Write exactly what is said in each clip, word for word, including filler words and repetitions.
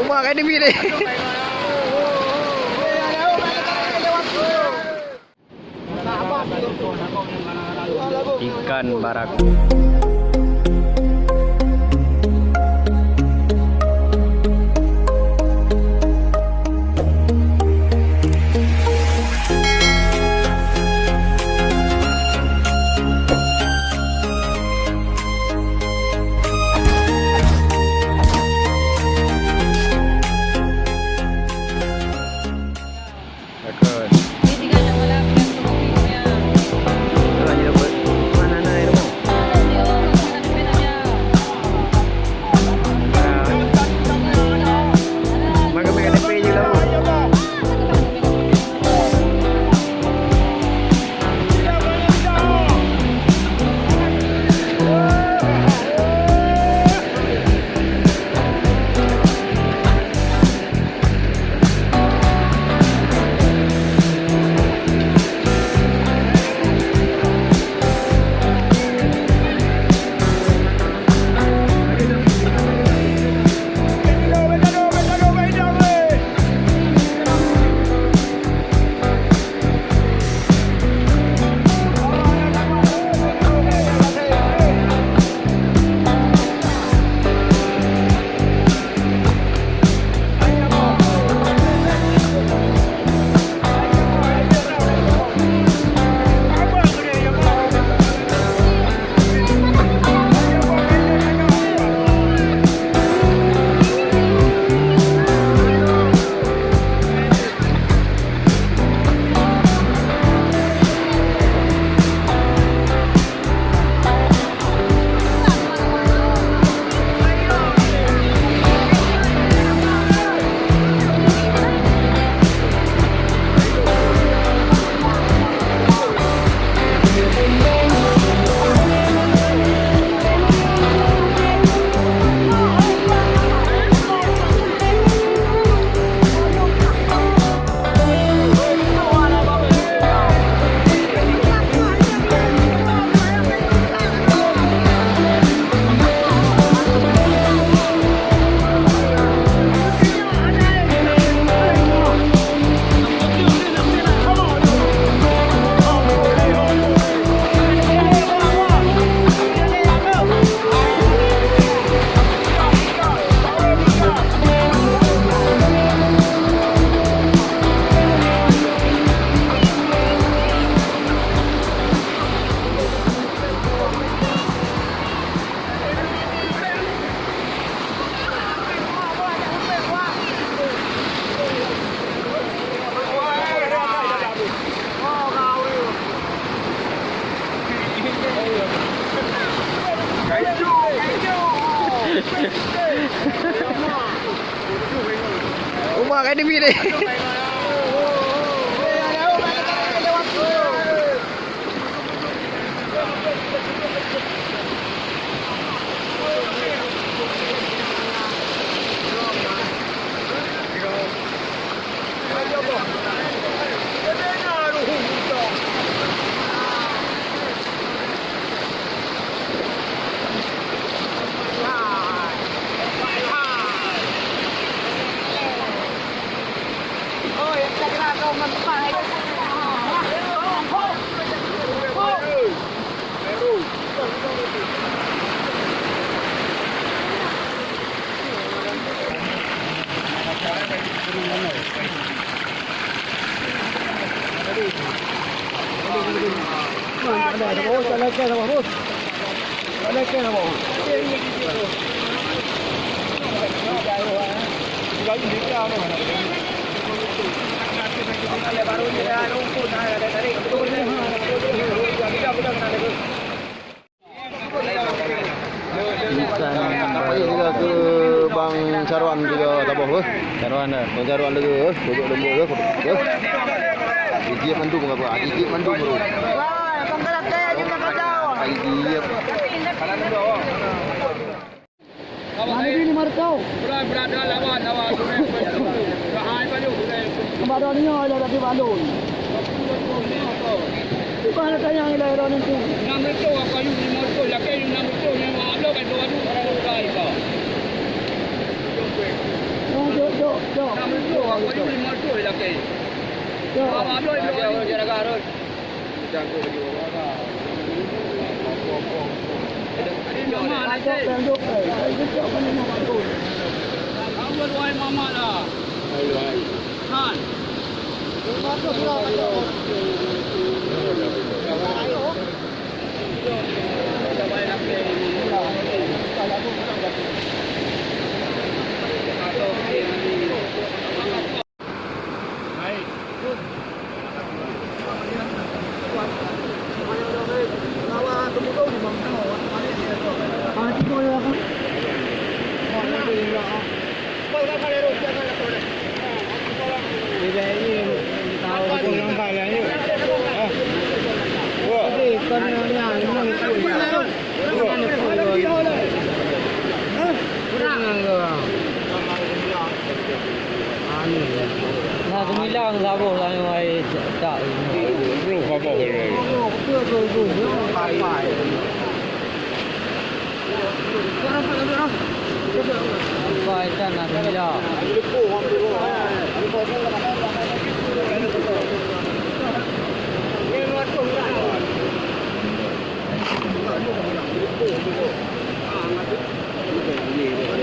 Mak, kai demi deh. Ikan baraku. Uma, kai demi deh. Bukan. Apa ya juga ke Bang Sarwan juga taboh ke? Sarwan dah. Bang Sarwan lagi ke? Pojok lembut ke? Ke? Gigit mandum apa? Gigit mandum tu. Gigit. Mana ni lima ratus? Berat, berat dah lawan, lawan. Bahai balik. Nampak dah ni ada di balon. Di mana tanya ni lah orang itu? Enam ratus aku kayu lima ratus, laki enam ratus yang ablo kan dua ratus, dua ratus. Nah, sembilan saboh lah yang ai tak. Bro, apa bro? Sampai kan nak sembilan.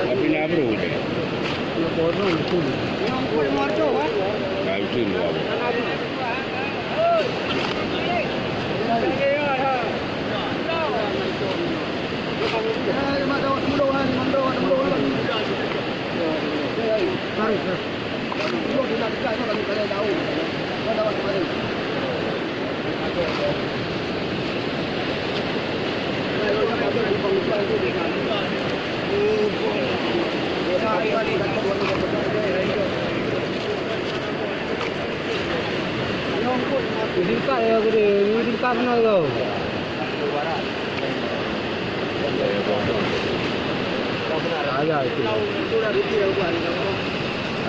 Tapi nak bro je. Nah, itu dua. Tingkat ya gede, tingkat mana tu? Ada itu.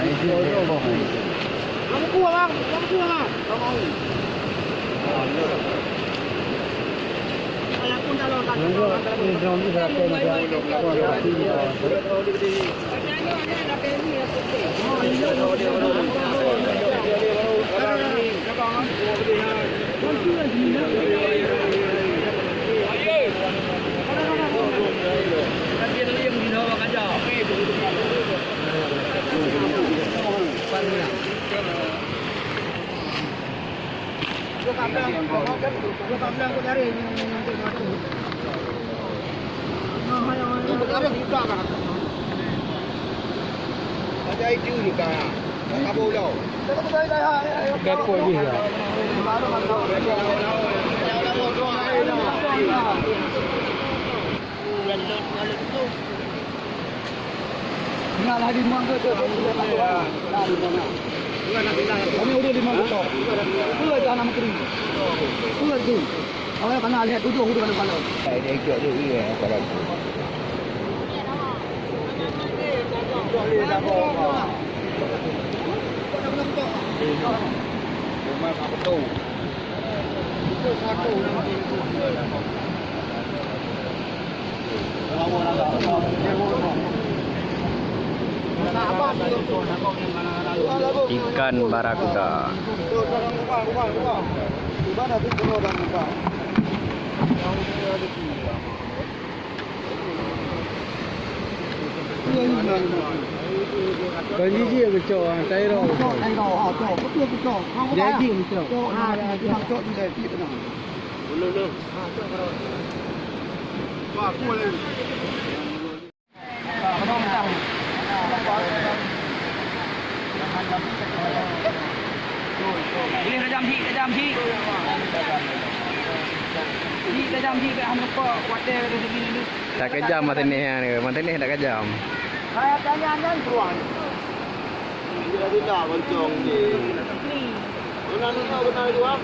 Ini sih, ini boh ini. Dapur jih lah. Nah, lah di mana tu? Lah di mana? Kami udah di mana tu? Peue dah nama kering? Peue tu? Awak kana lihat tujuh udah mana mana? Saya dia ikut dia, iya, kalau tu. Rumah apa tu? Ikan barakuda. Kon jijik keucok, ah, tairo keucok. Tairo, ha, cok. Betul keucok. Jadi keucok. Cok, ha, cok, cok, cok. Boleh tajam sikit, tajam sikit. Sikit tajam sikit, hana nampak kuat dia dari segi dulu. Tak kejam mata ni, mata ni tak kejam. Saya tanya nyan beruang. Dia tidak boncong ni. Mana ni kau kenal dua?